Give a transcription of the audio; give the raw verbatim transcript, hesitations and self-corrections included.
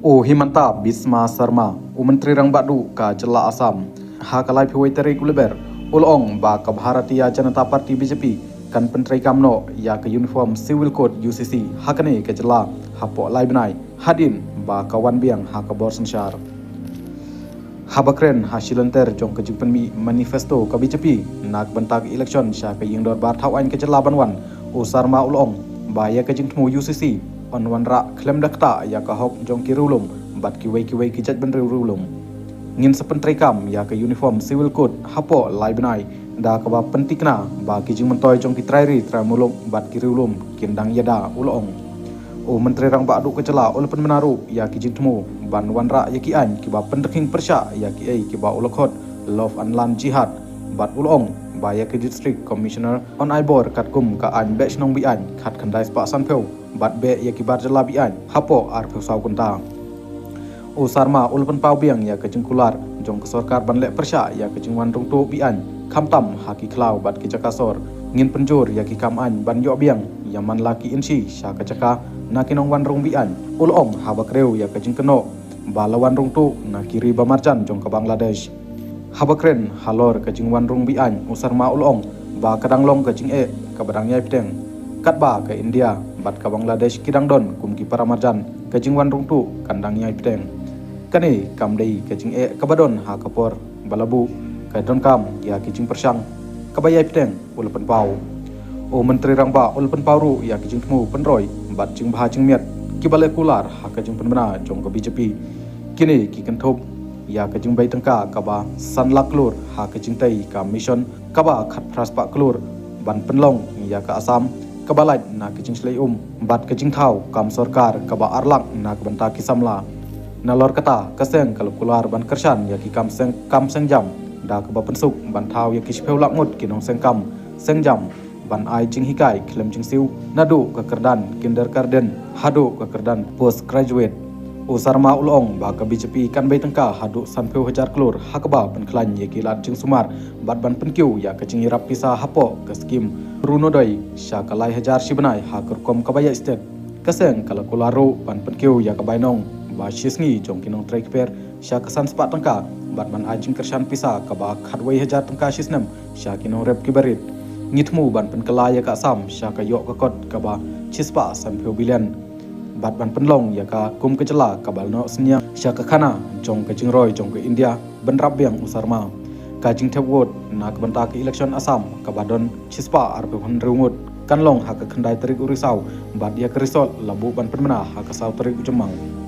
U Himanta Biswa Sarma, u Myntri Rangbah Duh ka jylla Assam, ha ka laiphew wei tarik u Lber, u la ong ba ka Bharatiya Janata Party B J P kan pyntreikam noh ïa ka Uniform Civil Code U C C ha kane ka jylla hapoh lai bnai, hadien ba ka wan biang ha ka bor synshar. Haba kren ha shi lynter jong ka jingpynmih manifesto ka B J P na ka bynta ka election sha ka ïing dorbar thaw aiñ ka jylla ban wan, u Sarma u la ong ba ïa ka jingthmu U C C yn wanrah khlem da ktah ïa ka hok jong ki riewlum bad kiwei kiwei ki jaitbynriew riewlum. Ngin sa pyntreikam ïa ka Uniform Civil Code hapoh lai bnai, da kaba pynthikna ba ki jingmyntoi jong ki trai ri trai muluk bad ki riewlum kin dang ïada, u la ong. U Myntri Rangbah Duh ka jylla u la pynbna ruh ïa ki jingthmu ban wanrah ïa ki aiñ kiba pynrkhing pyrshah ïa kiei kiba u la khot Love and Land Jihad, bad u la ong ba ïa ki District Commissioner yn ai bor katkum ka aiñ beh shnong be-aiñ khatkhyndai spah sanphew bad beh ïa ki bar jylla be-aiñ hapoh arphew saw kynta. U Sarma u la pynpaw biang ïa ka jingkular jong ka sorkar ban leh pyrshah ïa ka jingwan rung tuh be-aiñ, khamtam ha ki khlaw bad ki jaka sor. Ngin pynjur ïa ki kam aiñ ban ïoh biang ïa man la ki inshi sha ka jaka na ki nongwan rung be-aiñ, u la ong, haba kdew ïa ka jingkynnoh ba la wan rung tuh na ki ri ba marjan jong ka Bangladesh. Haba kren halor ka jingwan rung be-aiñ, u Sarma u la ong ba ka dang long ka jingeh kaba dang ïai bteng. Katba ka India bad ka Bangladesh ki dang don kum ki para marjan, ka jingwan rung tuh kan dang ïai bteng. Kane kam dei ka jingeh kaba don ha ka por ba la buh, ka donkam ïa ki jingpyrshang kaba ïai bteng, u la pynpaw. U Myntri Rangbah u la pynpaw ruh ïa ki jingthmu pynroi bad jingbha jingmiat kiba la kular ha ka jingpynbna jong ka B J P. Kine ki kynthup ïa ka jingbei tyngka kaba san lak klur ha ka jingtei ka mission kaba khatphra spah klur ban pynlong ïa ka Assam kaba lait na ka jingshlei um bad ka jingthaw kam sorkar kaba ar lak na ka bynta ki samla. Nalor kata, ka seng ka la kular ban kyrshan ïa ki kam seng, kam seng jam, da kaba pynsuk ban thaw ïa ki shiphew lak ngut ki nongseng kam seng jam ban ai jinghikai khlem jingsiew naduh ka kyrdan kindergarten haduh ka kyrdan postgraduate. U Sarma u la ong ba ka B J P kan bei tyngka haduh sanphew hajar klur ha kaba pynkhlaiñ ïa ki lad jingsumar bad ban pynkiew ïa ka jingïarap pisa hapoh ka skim Orunodoi sha ka lai hajar shi bnai ha ka rukom kaba ïaid stet. Ka seng ka la kular ruh ban pynkiew ïa ka bainong ba shi sngi jong ki nongtrei kper sha ka san spah tyngka bad ban ai jingkyrshan pisa kaba khatwei hajar tyngka shi snem sha ki nongrep kiba rit. Ngi thmu ban pynkylla ïa ka Assam sha ka ïoh ka kot kaba shi spah sanphew billion bad ban pynlong ïa ka kum ka jylla kaba la noh synñiang sha ka khana jong ka jingroi jong ka India, bynrap biang u Sarma. Ka jingthep vote na ka bynta ka election Assam kaba don shi spah arphew hynriew ngut kan long ha ka khyndai tarik u Risaw bad ïa ka result la buh ban pynbna ha ka saw tarik u Jymmang.